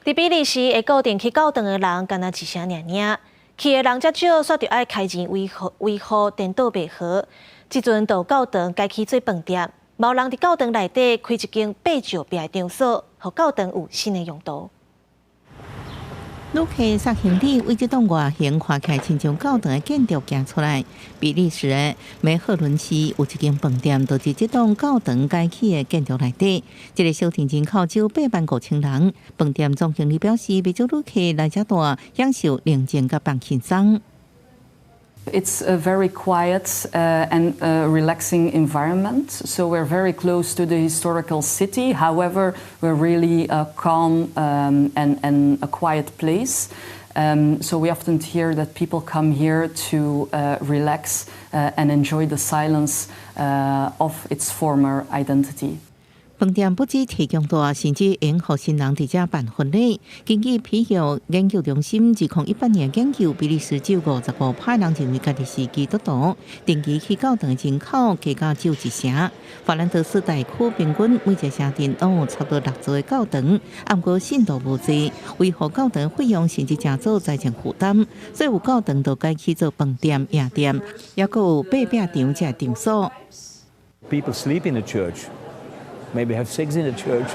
佇比利時會固定去教堂的人，敢若一城爾爾，去的人遮少，煞著愛開錢維護維護顛倒袂好。這陣就教堂改起做飯店，嘛有人佇教堂內底開一間爬石壁的場所，予教堂有新的用途。旅客塞行李，為這棟外形看起來親像教堂的建築行出來。比利時的梅赫倫市有一間飯店，就是這棟教堂改起的建築內底。這个小鎮人口只有8萬5千人。飯店總經理表示，袂少旅客來遮住，享受寧靜佮放輕鬆。 It's a very quiet and relaxing environment. So we're very close to the historical city. However, we're really a calm and a quiet place. So we often hear that people come here to relax and enjoy the silence of its former identity. 飯店不只提供住，甚至會予新人佇遮辦婚禮。根據皮尤研究中心2018年研究，比利時只有55趴人認為家己是基督徒，定期去教堂的人口加到只有一成。法蘭德斯大區平均每一个城鎮攏有差不多六座的教堂，毋過信徒無濟，維護教堂費用甚至成做財政負擔，所以有教堂就改起做飯店、夜店，抑閣有爬壁牆這場所。 People sleep in the church, maybe have sex in the church.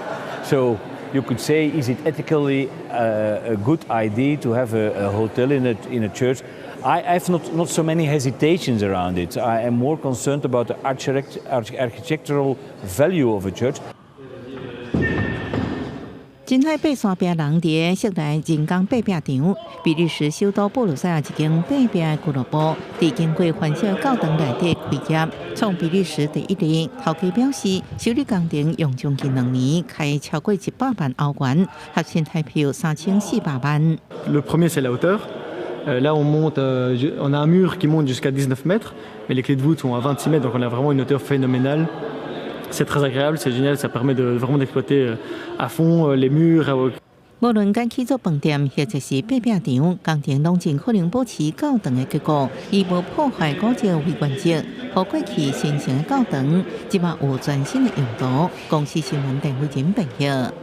So you could say, is it ethically a good idea to have a hotel in a church? I have not so many hesitations around it. I am more concerned about the architectural value of a church. 真愛爬山壁人佇室內人工爬壁牆，比利時首都布魯塞爾一間爬壁的俱樂部，佇經過翻新的教堂內底開業，創比利時第一例。頭家表示，修理工程用將近2年，開超過100萬歐元，合新台幣3400萬。 Le premier, c'est la hauteur. Là, on monte, on a un mur qui monte jusqu'à 19 mètres, mais les clés de voûte sont à 26 mètres, donc on a vraiment une hauteur phénoménale. C'est très agréable, c'est génial, ça permet de vraiment d'exploiter à fond les murs. 無論改起做飯店或者是爬壁牆，工程攏盡可能保持教堂的結構，以無破壞古蹟為原則，予過去神聖的教堂，這馬有全新的用途。公視新聞鄧慧仁報導。